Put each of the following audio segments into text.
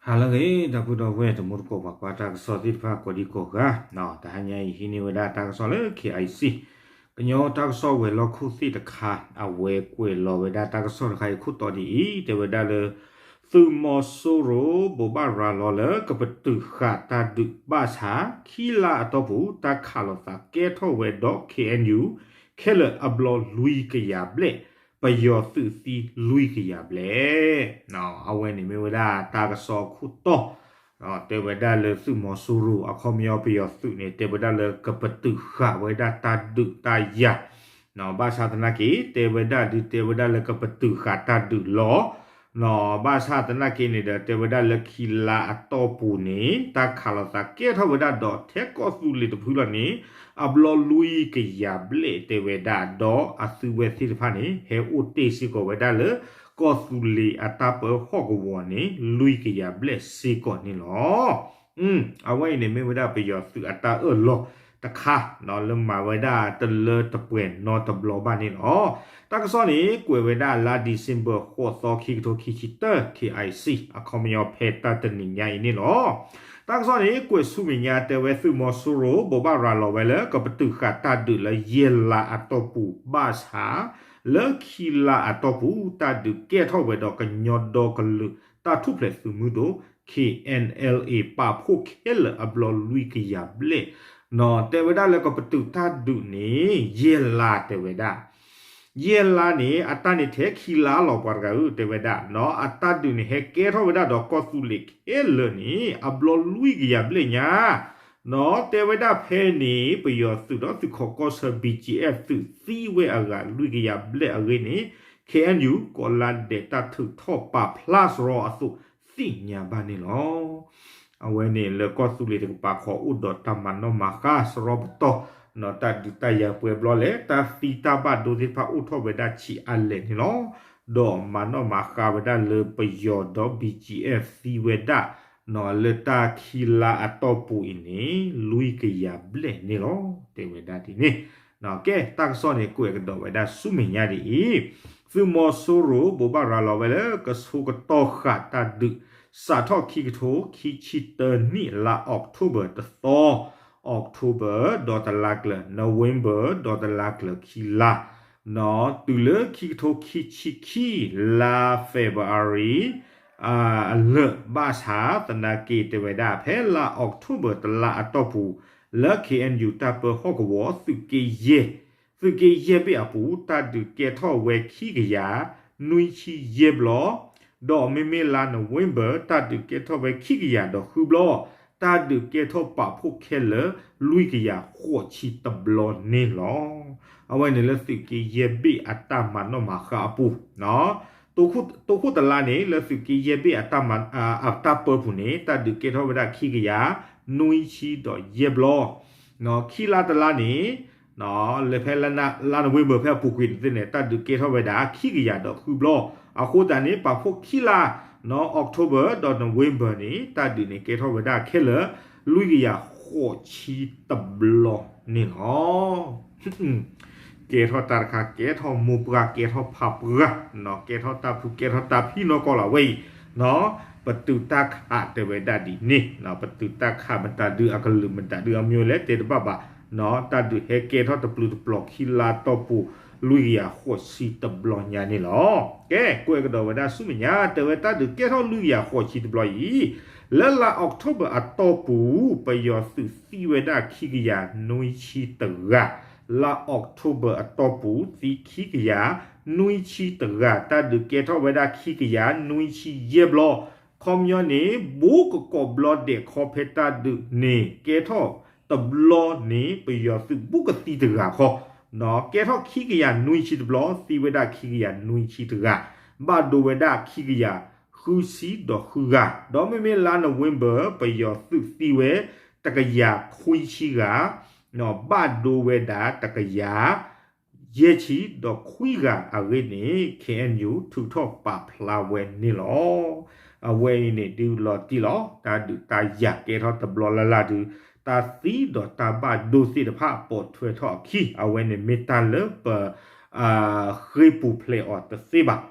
ဟါလၢအဂ့ၤ ဒီပုၢ်ဒီဝဲၢ်တံၤသကိး ပှၤကွၢ်တၢ်ကစီၣ်သ့ၣ်တဖၣ်ကိးဒံကိးဂၤ, တဟါညါအံၤဟံးန့ၢ်ဝဲဒၣ်တၢ်ကစီၣ်လၢ KIC ကညီတၢ်ကစီၣ်ဝဲၤလီၢ်ခိၣ်သ့ၣ်တခါ အဝဲကွဲးလီၤဝဲဒၣ်တၢ်ကစီၣ်တခါအံၤခိၣ်တီဒ်အံၤ တဲဝဲဒၣ်လၢ သုးမီၤစိရိၤဘိးဘၣ်ရၤလီၤလၢကပတုာ်ဃာ်တၢ်ဒုးဘၣ်ဆၣ် ခံလါအတီၢ်ပူၤ တၢ်ခးလိာ်သးကဲထီၣ်ဝဲဒီး KNU ခဲလၢာ်အဘျီလွံၢ်ကယၤဘျဲၣ်, ပယီၤသုးသံလွံၢ်ကယၤဘျဲၣ်. အဝဲန့ၣ်မ့ၢ်ဝဲဒၣ်တၢ်ကစီၣ်အခိၣ်တီ, တဲဝဲဒၣ်လၢသုးမီၤစိရိၤ အခီပညီပယီၤသုးန့ၣ် တဲဝဲဒၣ်လၢကပတုာ်ဃာ်ဝဲဒၣ်တၢ်ဒုးတၢ်ယၤ, ဘၣ်ဆၣ်သနာ်က့ တဲဝဲဒၣ်ဒုးတဲဝဲဒၣ်လၢကပတုာ်ဃာ်တၢ်ဒုးလီၤ. ဘၣ်ဆၣ်သနာ်က့န့ၣ်ဒီး တဲဝဲဒၣ်လၢခံလါအတီၢ်ပူၤန့ၣ် တၢ်ခးလိာ်သးကဲထီၣ်ဝဲဒၣ်ဒီးထဲကီၢ်သူလ့ၤတဖုလီၤန့ၣ် အဘျီလွံၢ်ကယၤဘျဲၣ်တဲဝဲဒၣ် ဒီးအသုးဝဲသ့ၣ်တဖၣ်န့ၣ် ဟဲအိၣ်တ့ၢ်စ့ၢ်ကီးဝဲဒၣ်လၢ ကီၢ်သူလ့ၤအတၢ်ပၢဟီၣ်ကဝီၤန့ၣ် လွံၢ်ကယၤဘျဲၣ်စ့ၢ်ကီးန့ၣ်လီၤ. အဝဲအံၤန့ၣ်မ့ၢ်ဝဲဒၣ်ပယီၤသုးအတၢ်အၢၣ်လီၤတခါ လၢမၤဝဲဒၣ်တလၢတပှဲၤနီတဘျီဘၣ်န့ၣ်လီၤ. တၢ်ကစီၣ်န့ၣ် ကွဲးဝဲဒၣ်လါ December ဃိးသီ ခံကထိခံဆံတၢ KIC အခီပညီဖဲတၢ်တနံၤညါအံၤန့ၣ်လီၤ. တၢ်ကစီၣ်န့ၣ် ကွဲးဆူမဲာ်ညါတဲဝဲ သုးမီၤစိရိၤ ဘိးဘၣ်ရၤလီၤဝဲလၢ ကပတုာ်ဃာ်တၢ်ဒုးလၢယဲၢ်လါအတီၢ်ပူၤဘၣ်ဆၣ် လၢခံလါအတီၢ်ပူၤ တၢ်ဒုးကဲထီၣ်ဝဲဒီးကညီဒီကလုာ် တၢ်ထူၣ်ဖျဲးသုးမုၢ်ဒိၣ် KNLA ပာ်ဖှိၣ်ခဲလၢာ်အဘျီလွံၢ်ကယၤဘျဲၣ်, တဲဝဲဒၣ်လၢကပတုာ်တၢ်ဒုးန့ၣ် ယဲၢ်လါတဲဝဲဒၣ် ယဲၢ်လါန့ၣ် အတၢ်န့ၣ်ထဲခံလါလီၤ ပှၤတဂၤဧၢ တဲဝဲဒၣ်, အတၢ်ဒုးန့ၣ်ဟဲကဲထီၣ်ဝဲဒၣ်ဒီးကီၢ်သူလ့ၤခဲလၢာ်န့ၣ် အဘျီလွံၢ်ကယၤဘျဲၣ်ညါ, တဲဝဲဒၣ်ဖဲန့ၣ် ပယီၤသုးဒီးသုးခိးကီၢ်ဆၢ BGF သုးသံဝဲအဂၤလွံၢ်ကယၤဘျဲၣ်အဂ့ၢ်န့ၣ် KNU ကီးလါဒဲးတၢ်ထုးထီၣ်ပာ်ဖျါစရီအသိးသ့ၣ်ညါဘၣ်န့ၣ်လီၤ. အဝဲန့ၣ်လၢကီၢ်သူလ့ၤတကပၤဃီအိၣ်ဒီးတၢ်မၤနီၣ်မၤဃါစရီပတီၢ်, တၢ်ဒုးတၢ်ယၤပှဲၤဘျီလဲၣ် တၢ်သံတၢ်ဘၣ်ဒိသ့ၣ်တဖၣ်အိၣ်ထီၣ်ဝဲဒၣ်ဆံးအါလဲၣ်န့ၣ်လီၤ. ဒီးမၤနီၣ်မၤဃါဝဲဒၣ်လၢပယီၤဒီး BGF သံဝဲဒၣ် လၢတၢ်ခံလါအတီၢ်ပူၤအံၤန့ၣ် လွံၢ်ကယၤဘျဲၣ်န့ၣ်လီၤ. တဲဝဲဒၣ်ဒ်န့ၣ်, ကဲ တၢ်ကစီၣ်န့ၣ် ကွဲးကဒီးဝဲဒၣ်ဆူမဲာ်ညါဒ်အံၤ, သုးမီၤစိရိၤဘိးဘၣ်ရၤလီၤဝဲလၢ ကဆိကတီၢ်ဃာ်တၢ်ဒုး စးထီၣ်ခံကထိခံဆံတၢနံၣ် လါ October တသီ, October ဒီးတလါကျၢၤ November ဒီးတလါကျၢၤခံလါ, တုၤလၢခံကထိခံဆံခံ လါ February အလၢာ် ဘၣ်ဆၣ်သနာ်က့တဲဝဲဒၣ် ဖဲလါ October တလါအတီၢ်ပူၤ လၢ KNU တၢ်ပၢဟီၣ်ကဝီၤ သုးက့ယဲၢ်, သုးက့ယဲၢ်ဘ့ၣ်အပူၤ တၢ်ဒုးကဲထီၣ်ဝဲခံကယၤနွံဆံယဲၢ်ဘျီ, ဒီးမ့မ့ၢ်လါ November တၢ်ဒုးကဲထီၣ်ဝဲခံကယၤဒီးဃုဘျီ, တၢ်ဒုးကဲထီၣ်ပာ်ဖှိၣ်ခဲလၢာ် လွံၢ်ကယၤဃိးဆံတဘျီန့ၣ်လီၤ. အဝဲန့ၣ်လၢသုးက့ယဲၢ်ဘ့ၣ်အတၢ်မၤနီၣ်မၤဃါအပူၤ, တိခိၣ်တလါန့ၣ် လၢသုးက့ယဲၢ်ဘ့ၣ်အတၢ်ပၢပူၤန့ၣ် တၢ်ဒုးကဲထီၣ်ဝဲဒၣ်ခံကယၤနွံဆံဒီးယဲၢ်ဘျီ, ခံလါတလါန့ၣ် လၢဖဲလါ November ဖဲအပူၤကွံာ်န့ၣ်သ့ၣ်န့ၣ် တၢ်ဒုးကဲထီၣ်ဝဲဒၣ်ခံကယၤဒီးဃုဘျီ, အဃိသတးန့ၣ် ပာ်ဖှိၣ်ခံလါ October ဒီး November န့ၣ် တၢ်ဒုးန့ၣ်ကဲထီၣ်ဝဲဒၣ်ခဲလၢာ် လွံၢ်ကယၤဃိးဆံတဘျီန့ၣ်လီၤ. ကဲထီၣ်တၢ်တခါ ကဲထီၣ်မိၢ်ပှၢ် ကဲထီၣ်ဖးပှၢ်, ကဲထီၣ်တၢ်ဖု ကဲထီၣ်တၢ်ဖံးနီၢ်ကီၢ်လီၤဝဲအံၤ, ပတုာ်တၢ်ခးတဲဝဲဒၣ်ဒ်န့ၣ်, ပတုာ်တၢ်ခးမတၤဒုအကလုာ် မတၤဒုအမျိုးလဲၣ်တဲတဘၣ်ဘၣ်, တၢ်ဒုးဟဲကဲထီၣ်တပျုာ်တပျီၤခံလါတီၢ်ပူၤ လွံၢ်ကယၤဃိးဆံတဘျီညါန့ၣ်လီၤ. ကဲ ကွဲးကဒီးဝဲဒၣ်ဆူမဲာ်ညါ တဲဝဲတၢ်ဒုးကဲထီၣ်လွံၢ်ကယၤဃိးဆံတဘျီအံၤ, လၢလါ October အတီၢ်ပူၤ ပယီၤသုးသံဝဲဒၣ်ခံကယၤနွံဆံတဂၤ, လါ October အတီၢ်ပူၤ သံခံကယၤနွံဆံတဂၤ, တၢ်ဒုးကဲထီၣ်ဝဲဒၣ်ခံကယၤနွံဆံယဲၢ်ဘျီ, ခီပညီန့ၣ် ဘူးကကိးဘျီဒဲးခီဖဲတၢ်ဒုးန့ၣ် ကဲထီၣ်တဘျီန့ၣ် ပယီၤသုးဘူးကသံတဂၤခီ, ကဲထီၣ်ခံကယၤနွံဆံတဘျီ သံဝဲဒၣ်ခံကယၤနွံဆံတဂၤ, ဘၣ်ဒိဝဲဒၣ်ခံကယၤဃုဆံဒီးဃုဂၤ, ဒီးမ့မ့ၢ်လါ November ပယီၤသုးသံဝဲတကယၤခွံဆံဂၤ, ဘၣ်ဒိဝဲဒၣ်တကယၤ ယဲၢ်ဆံဒီးခွံဂၤအဂ့ၢ်န့ၣ် KNU ထုးထီၣ်ပာ်ဖျါဝဲန့ၣ်လီၤ. အဝဲအံၤန့ၣ် ဒုးလီၤတံၢ်လီၤ တၢ်ဒုးတၢ်ယၤကဲထီၣ်တဘျီလၢ်လၢ်ဒုး တၢ်သံဒီးတၢ်ဘၣ်ဒိသ့ၣ်တဖၣ်ပိာ်ထွဲထီၣ်အခံ အဝဲန့ၣ်မ့ၢ်တၢ်လၢပ ဃ့ၢ်ပူၤဖျဲးအီၤတသ့ဘၣ်,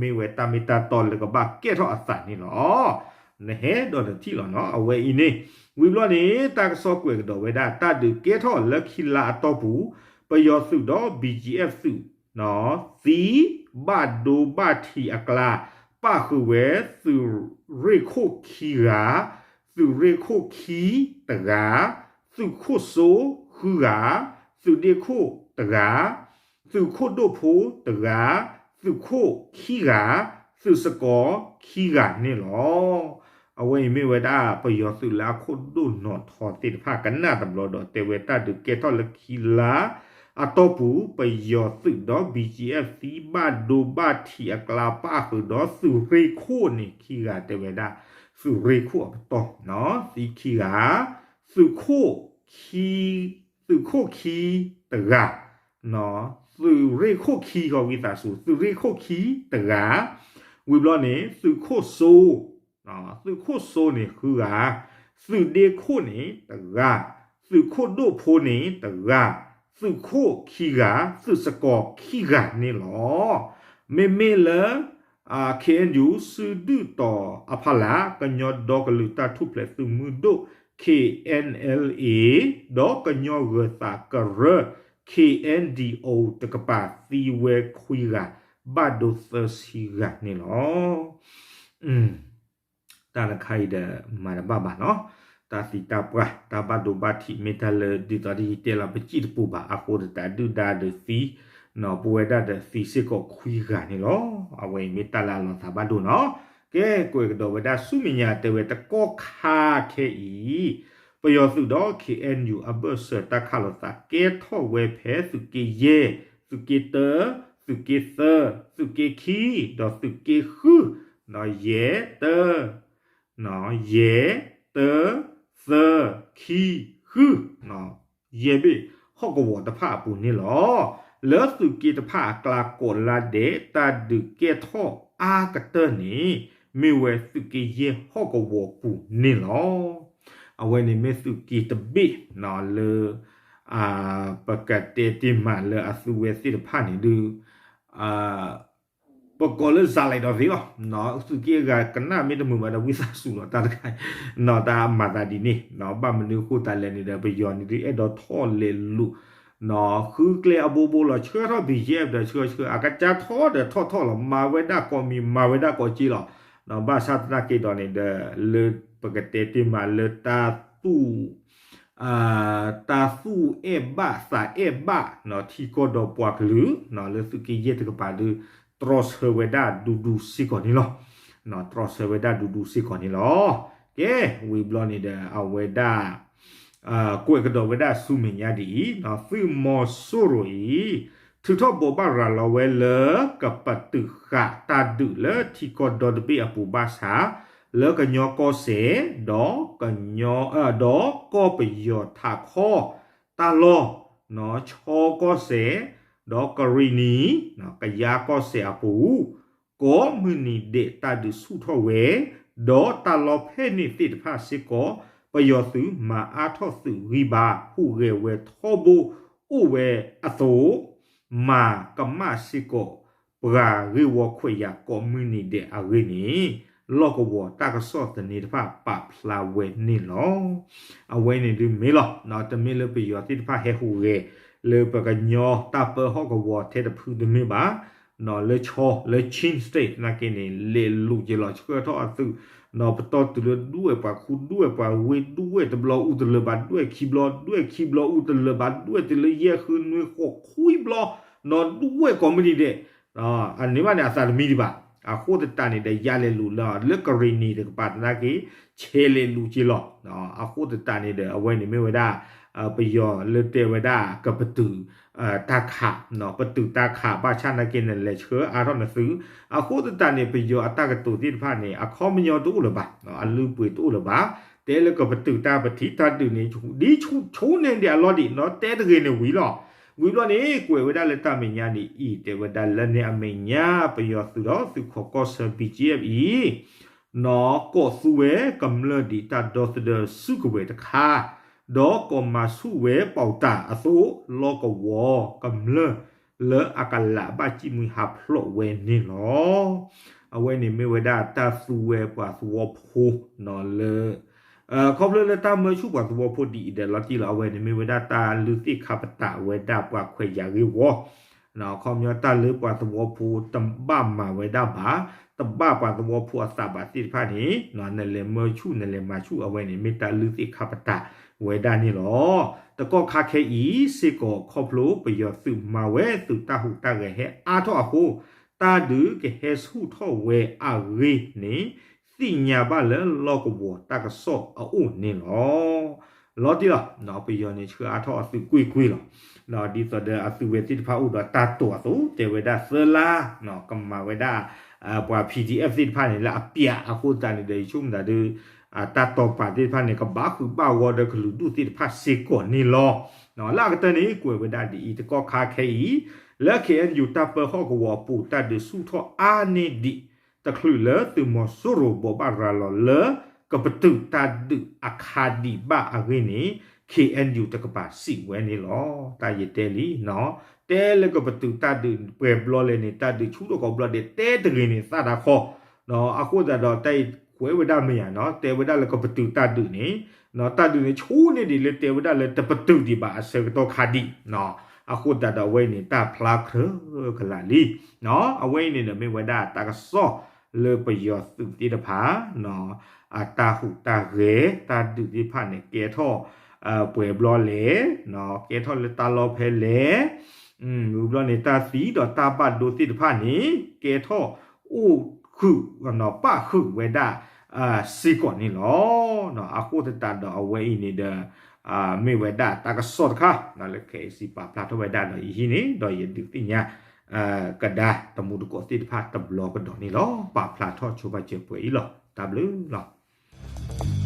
မ့ၢ်ဝဲတၢ်မ့ၢ်တၢ်တီလၢကဘၣ်ကဲထီၣ်အသးန့ၣ်လီၤ. နဟဲဒီးနထံၣ်လီၤနီၤ. အဝဲအံၤန့ၣ် ဝံၤဘျီန့ၣ် တၢ်ကစီၣ်ကွဲးကဒီးဝဲဒၣ် တၢ်ဒုးကဲထီၣ်လၢခံလါအတီၢ်ပူၤ ပယီၤသုးဒီး ဘံၣ်ကၠံၣ်အဲၣ် သုး သံ ဘၣ်ဒိဘၣ်ထံးအကျါ ပၣ်ဃုာ်ဝဲ သုးရ့ၣ်ခိၣ်ခံဂၤ, သုးရ့ၣ်ခိၣ်ခံတဂၤ, သုးခိၣ်စိဃုဂၤ, သုးဒ့ခိၣ်တဂၤ, သုးခိၣ်ဒိၣ်ဖိတဂၤ, သုးခိၣ်ခံဂၤ, သုးစကီၤခံဂၤန့ၣ်လီၤ. အဝဲအံၤမ့ၢ်ဝဲဒၣ် ပယီၤသုးလၢအခိၣ်ဒိၣ်နီၢ်ထီသ့ၣ်တဖၣ်ကနၣ်တဘျီဒီး တဲဝဲတၢ်ဒုးကဲထီၣ်လၢခံလါအတီၢ်ပူၤ ပယီၤသုးဒီး ဘံၣ်ကၠံၣ်အဲၣ် သံဘၣ်ဒိဘၣ်ထံးအကျါ ပၣ်ဃုာ်ဒီးသုးရ့ၣ်ခိၣ်န့ၣ်ခံဂၤ တဲဝဲဒၣ် သုးရ့ၣ်ခိၣ်အပတီၢ် သံခံဂၤ, သုးခိၣ်ခံ သုးခိၣ်ခံတဂၤ, သုးရ့ၣ်ခိၣ်ခံ ဃီဝံသးစူၤ သုးရ့ၣ်ခိၣ်ခံတဂၤ, ဝံၤဘျီန့ၣ် သုးခိၣ်စိ သုးခိၣ်စိန့ၣ်ဃုဂၤ, သုးဒ့ခိၣ်န့ၣ်တဂၤ, သုးခိၣ်ဒိၣ်ဖိန့ၣ်တဂၤ, သုးခိၣ်ခံဂၤ, သုးစကီၤခံဂၤန့ၣ်လီၤ. မ့မ့ၢ်လၢ KNU စုဒုၣ်တီၤအဖီလာ် ကညီဒီကလုာ်တၢ်ထူၣ်ဖျဲးသုးမုၢ်ဒိၣ် KNLA ဒီးကညီဂၢၤသးကရၢ KNDO တကပၤသံဝဲခွံဂၤ ဘၣ်ဒိသၢဆံဂၤန့ၣ်လီၤ. တၢ်တခါအံၤဒီးမၤတဘၣ်ဘၣ်နီၤ, တၢ်သံတၢ်ပှၢ် တၢ်ဘၣ်ဒိဘၣ်ထံး မ့ၢ်တၢ်လၢဒ်သိးဒ်ယတဲလီၤ ပစံၣ်တပူၤဘၣ် အဃိသတးဒုၣ်ဒါဒီးသံ ပဝဲဒၣ်ဒီးသံစ့ၢ်ကီးခွံဂၤန့ၣ်လီၤ. အဝဲအံၤမ့ၢ်တၢ်လၢအလီၤသးဘၣ်ဒိနီၤ. ကဲ ကွဲးကဒီးဝဲဒၣ်ဆူမဲာ်ညါတဲဝဲတကီၢ်ခါခဲအံၤ ပယီၤသုးဒီး KNU အဘၢၣ်စၢၤတၢ်ခးလိာ်သးကဲထီၣ်ဝဲဖဲသုးက့ယဲၢ်, သုးက့တၢ, သုးက့သၢ, သုးက့ခံ, ဒီးသုးက့ဃု, ယဲၢ်တၢ ယဲၢ်, တၢ, သၢ, ခံ, ဃု, ယဲၢ်ဘ့ၣ်ဟီၣ်ကဝီၤတဖၣ်အပူၤန့ၣ်လီၤ. လၢသုးက့တဖၣ်အကျါကိးလါဒဲး တၢ်ဒုးကဲထီၣ်အါကတၢၢ်န့ၣ် မ့ၢ်ဝဲသုးက့ယဲၢ်ဟီၣ်ကဝီၤပူၤန့ၣ်လီၤ. အဝဲန့ၣ်မ့ၢ်သုးက့တဘ့ၣ်လၢ ပကတဲတ့ၢ်မးလၢအသုဝဲသ့ၣ်တဖၣ်န့ၣ်ဒုး ပကိးလၢစၤလဲၤဒီးသ့လီၤ. သုးက့အဂၤကနၣ်မ့ၢ်တမုာ်ဘၣ်ဒီး ဝံသးစူၤလီၤ တၢ်တခါ တၢ်မၤသးဒ်န့ၣ် ဘၣ်မနုၤအဃိသတးလဲၣ်န့ၣ်ဒီး ပယီၤန့ၣ်ဒုး အဲၣ်ဒိးထီၣ်လဲၤလူၤ ဃုကျဲအဘိဘိလီၤ ဆှၢထီၣ် ဘံၣ်ကၠံၣ်အဲၣ် ဒီးဆှၢဆှၢ အကစၢ်ထီၣ်ဒီးထီၣ်ထီၣ်လီၤ မၤဝဲဒၣ်ကိးမံၤ မၤဝဲဒၣ်ကိးက့လီၤ. ဘၣ်ဆၣ်သနာ်က့ဒီးန့ၣ်ဒီး လၢပကတဲတ့ၢ်မးလၢတၢ်သူၣ် တၢ်သူၣ်အဲၣ်ဘၣ်သးအဲၣ်ဘၣ် ထံကီၢ်ဒီးပှၤကလုာ် လၢသုးက့ယဲၢ်တကပၤဒုး တြီဆၢဝဲဒၣ်ဒူဒူစ့ၢ်ကီးန့ၣ်လီၤ. တြီဆၢဝဲဒၣ်ဒူဒူစ့ၢ်ကီးန့ၣ်လီၤ. ကဲ ဝံၤဘျီန့ၣ်ဒီး အဝဲဒၣ် ကွဲးကဒီးဝဲဒၣ်ဆူမဲာ်ညါဒ်အံၤ, သုးမီၤစိရိၤအံၤ ထုးထီၣ်ဘိးဘၣ်ရၤလီၤဝဲလၢ ကပတုာ်ဃာ်တၢ်ဒုးလၢထံကီၢ်ဒီတဘ့ၣ်အပူၤဘၣ်ဆၣ် လၢကညီကီၢ်စဲၣ် ဒီးကညီ ဒီးကီၢ်ပယီၤထးခီ တၢ်လီၢ် ဆီကီၢ်စဲၣ် ဒီးကရံၣ်နံၤ ကယါကီၢ်စဲၣ်အပူၤ ကိးမုၢ်နံၤဒဲးတၢ်ဒုးဆူၣ်ထီၣ်ဝဲ ဒီးတၢ်လီၢ်ဖဲန့ၣ်သ့ၣ်တဖၣ်စ့ၢ်ကီး ပယီၤသုးမၤအါထီၣ်သုးဂံၢ်ဘါ ဟူးဂဲၤဝဲထီဘိအိၣ်ဝဲအသိး မၤကမၣ်စ့ၢ်ကီး ပှၤဂ့ၢ်ဝီခွဲးယာ်ကိးမုၢ်နံၤဒဲးအဂ့ၢ်န့ၣ် လီၢ်ကဝီၤတၢ်ကစီၣ်သန့တဖၣ်ပာ်ဖျါဝဲန့ၣ်လီၤ. အဝဲန့ၣ်ဒုးမ့ၢ်လီၤ. တမ့ၢ်လၢပယီၤသ့ၣ်တဖၣ်ဟဲဟူးဂဲၤ လၢပကညီတၢ်ပၢဟီၣ်ကဝီၤထဲတဖုတမ့ၢ်ဘၣ် လၢဆီ လၢ Chin State သနာ်က့န့ၣ် လဲၤလူၤက့ၤလီၤဆှၢထီၣ်အသုး ပတီၢ်တုၤလၢဒွဲၣ်ပှၤခူ ဒွဲၣ်ပှၤဝ့ၢ် ဒွဲၣ်တဘျီအူတလၢာ်ဘၣ် ဒွဲၣ်ခံဘျီ ဒွဲၣ်ခံဘျီအူတလၢာ်ဘၣ် ဒွဲၣ်တုၤလၢယဲၢ်ဃုနွံဃိးခွံဘျီ ဒွဲၣ်ကိးမုၢ်နံၤဒဲး အန့ၣ်ဘၣ်န့ၣ် အသးတမံဒံးဘၣ်. အဃိသတးန့ၣ်ဒီး ယါလဲၤလူၤလၢ လၢကရံၣ်နံၤတကပၤသနာ်က့ ဆဲးလဲၤလူၤက့ၤလီၤ. အဃိသတးန့ၣ်ဒီး အဝဲန့ၣ်မ့ၢ်ဝဲဒၣ် ပယီၤလၢတဲဝဲဒၣ် ကပတုာ် တၢ်ခး ပတုာ်တၢ်ခး ဘၣ်ဆၣ်သနာ်က့န့ၣ် လဲၤဆှၢအါထီၣ်နသုး အဃိသတးန့ၣ် ပယီၤအတၢ်ကတိၤသ့ၣ်တဖၣ်န့ၣ် အခီပညီတအိၣ်လၢၤဘၣ် အလုၢ်အပှ့ၤတအိၣ်လၢၤဘၣ်. တဲလၢကပတုာ်တၢ်ပထံးတၢ်ဒုးန့ၣ် ဒ်ဆူၣ်န့ၣ်ဒံးအလီၢ်ဒံး တဲတဂ့ၤန့ၣ်ဝံၤလီၤ. ဝံၤဘျီန့ၣ် ကွဲးဝဲဒၣ်လၢတၢ်မဲာ်ညါဒ်အံၤ တဲဝဲဒၣ်လၢန့ၣ်အမဲာ်ညါ ပယီၤသုးဒီးသုးခိးကီၢ်ဆၢ ဘံၣ်ကၠံၣ်အဲၣ်အံၤ နီၢ်ကိးသူဝဲကမျၢၢ်ဒံးတၢ်ဒီသဒၢစုကဝဲၤတခါ ဒီးကိးမၤဆူၣ်ဝဲပီၣ်တၢ်အသိး လီၢ်ကဝီၤကမျၢၢ်လၢအကလးဘၣ်စံၣ်မှံဟးဖျိးဝဲန့ၣ်လီၤ. အဝဲန့ၣ်မ့ၢ်ဝဲဒၣ်တၢ်သူဝဲပှၤသဝီဖိလၢ ခီဖျိလၢတၢ်မၢဆူၣ်ပှၤသဝီဖိဒ်အံၤဒီး လီၤတံၢ်လီၤ အဝဲန့ၣ်မ့ၢ်ဝဲဒၣ်တၢ်လုၢ်သ့ၣ်ခါပတာ်ဝဲဒၣ်ပှၤခွဲးယာ်ဂ့ၢ်ဝီ ခီပညီတၢ်လၢပှၤသဝီဖိတဘၣ်မၤဝဲဒၣ်ဘၣ်, တဘၣ်ပှၤသဝီဖိအသးဘၣ်သ့ၣ်တဖၣ်န့ၣ် နလဲၤမၢဆူၣ် နလဲၤမၤဆူၣ်အဝဲန့ၣ် မ့ၢ်တၢ်လုၢ်သ့ၣ်ခါပတာ်ဝဲဒၣ်န့ၣ်လီၤ. တကီၢ်ခါခဲအံၤစ့ၢ်ကီး ခီဖျိပယီၤသုးမၤဝဲသုးတၢ်ဟူးတၢ်ဂဲၤဟဲအါထီၣ်အဃိ တၢ်ဒုးကဟဲဆူၣ်ထီၣ်ဝဲအဂ့ၢ်န့ၣ် သ့ၣ်ညါဘၣ်လၢလီၢ်ကဝီၤတၢ်ကစီၣ်အအိၣ်န့ၣ်လီၤ. လီၤတံၢ်လီၤ, ပယီၤန့ၣ်ဆှၢအါထီၣ်အသုးကွ့ၢ်ကွ့ၢ်လီၤ. ဒ်သိးဒီးအသုးဝဲသ့ၣ်တဖၣ်အိၣ်ဒီးတၢ်တိာ်အသိး တဲဝဲဒၣ်သၢလါ ကမၤဝဲဒၣ် ပှၤ P D F သ့ၣ်တဖၣ်န့ၣ် လၢအပျးအဃိသတးန့ၣ်ဒီး ယဆိကမိၣ်သးဒီး တၢ်တိာ်ပာ်သ့ၣ်တဖၣ်န့ၣ် ကဘၣ်ဃုာ်ဘၣ်ဂီၤဒီးကလုာ်ဒူၣ်သ့ၣ်တဖၣ်စ့ၢ်ကီးန့ၣ်လီၤ. လၢအကတၢၢ်န့ၣ် ကွဲးဝဲဒၣ်ဒ်အံၤ တကီၢ်ခါခဲအံၤ လၢ K N U တၢ်ပၢဟီၣ်ကဝီၤအပူၤ တၢ်ဒုးဆူၣ်ထီၣ်အါန့ၢ်ဒံး တချုးလၢသုးမီၤစိရိၤဘိးဘၣ်ရၤလီၤလၢ ကပတုာ်တၢ်ဒုးအခါဒံးဘၣ်အဂ့ၢ်န့ၣ် K N U တကပၤစံးဝဲန့ၣ်လီၤ. တၢ်ယတဲလံ, တဲလၢကပတုာ်တၢ်ဒုးပှဲၤဘျီလဲၣ်န့ၣ် တၢ်ဒုးဆူၣ်ထီၣ်ကိးဘျီဒဲး တဲတဂ့ၤန့ၣ်သၣ်ဒၣ်ခီ အဃိသတးဒီးတၢ်အံၤကွဲးဝဲဒၣ်မ့ၢ်ယၤနီၤ တဲဝဲဒၣ်လၢကပတုာ်တၢ်ဒုးန့ၣ် တၢ်ဒုးန့ၣ်ဆူၣ်န့ၢ်ဒံးလၢတဲဝဲဒၣ်လၢတပတုာ်ဒံးဘၣ်အဆၢကတီၢ်ခါဒံး, အဃိသတးဒီးအဝဲအံၤန့ၣ် တၢ်ဖျါကြၢးကလာ်လံ. အဝဲအံၤန့ၣ်ဒီးမ့ၢ်ဝဲဒၣ်တၢ်ကစီၣ်လၢပယီၤသုးသ့ၣ်တဖၣ် အတၢ်ဟူးတၢ်ဂဲၤ တၢ်ဒုးသ့ၣ်တဖၣ်န့ၣ် ကဲထီၣ်ပှဲၤဘျီလဲၣ်, ကဲထီၣ်လၢတၢ်လီၢ်ဖဲလဲၣ်, ဝံၤဘျီန့ၣ် တၢ်သံဒီးတၢ်ဘၣ်ဒိသ့ၣ်တဖၣ်န့ၣ် ကဲထီၣ်အိၣ်ဃုာ် ပၣ်ဃုာ်ဝဲဒၣ်စ့ၢ်ကီးန့ၣ်လီၤ. အဃိသတးဒီးအဝဲအံၤန့ၣ်ဒီး မ့ၢ်ဝဲဒၣ်တၢ်ကစီၣ်တခါ လၢ K A C ပာ်ဖျါထီၣ်ဝဲဒၣ်ဒီးယဟံးန့ၣ် ဒီးယဒုးသ့ၣ်ညါ ကဒါတမူတကိးသ့ၣ်တဖၣ်တဘျီကဒီးန့ၣ်လီၤ. ပာ်ဖျါထီၣ်ဆိပာ်စၢၤပှဲၤအံၤလီၤ. တၢ်ဘျုးလီၤ.